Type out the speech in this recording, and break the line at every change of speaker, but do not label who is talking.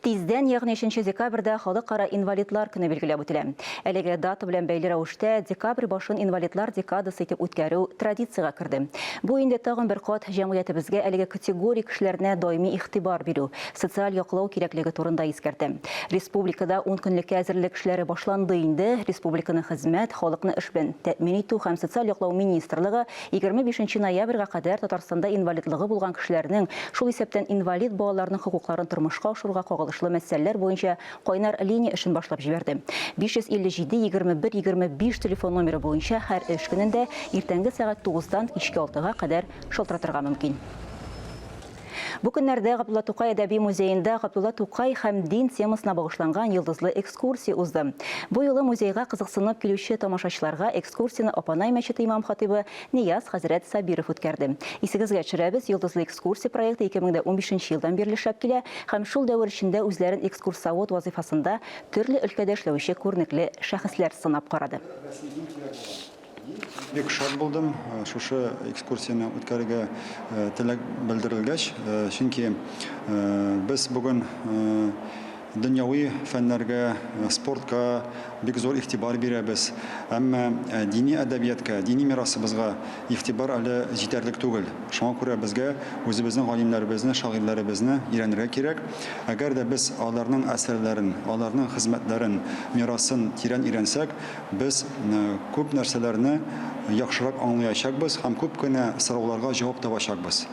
Тиздән, ягъни өченче декабрьдә Халыкара инвалидлар көне билгеләп үтелә. Әлеге дата белән бәйле рәвештә декабрь башын инвалидлар декадасы итеп үткәрү традициягә керде. Бу инде тагын бер кат җәмгыятебезгә әлеге категория кешеләренә даими игътибар бирү, социаль яклау кирәклеге турында искәртә. Республикада ун көнлеккә әзерлек эшләре башланды инде. Республиканың Хезмәт, халыкны эш белән тәэмин итү һәм социаль яклау министрлыгы 25 нче ноябрьгә кадәр Татарстанда инвалидлыгы булган кешеләрнең, шул исәптән инвалид балаларның хокукларын тормышка ашыруга кагылышлы мәсьәләләр буенча кайнар линия эшен башлап җибәрде. 557 21 25 телефон номеры буенча һәр эш көнендә иртәнге сәгать тугыздан кичке алтыга кадәр шалтыратырга мөмкин. Бу көннәрдә Габдулла Тукай әдәби музеенда Габдулла Тукай һәм дин темасына багышланган йолдызлы экскурсия узды. Бу юлы музейга кызыксынып килүче тамашачыларга экскурсияне Апанай мәчете имам-хатыйбы Нияз хәзрәт Сабиров үткәрде. Исегезгә төшерәбез, Йолдызлы экскурсия проекты 2015 елдан бирле эшләп килә һәм шул дәвер эчендә үзләрен экскурсовод вазыйфасында төрле өлкәдә эшләүче күренекле шәхесләр сынап карады.
Бик шат булдым шушы экскурсияне үткәрергә теләк белдерелгәч, чөнки без бүген дөньяви фәннәргә, спортка бик зур игътибар бирәбез. Әмма дини әдәбиятка, дини мирасыбызга игътибар әле җитәрлек түгел. Шуңа күрә безгә үзебезнең галимнәребезне, шагыйрьләребезне өйрәнергә кирәк. Әгәр дә без аларның әсәрләрен, аларның хезмәтләрен, мирасын тирән өйрәнсәк, Без күп нәрсәләрне яхшырак аңлаячакбыз һәм күп кенә сорауларга җавап табачакбыз.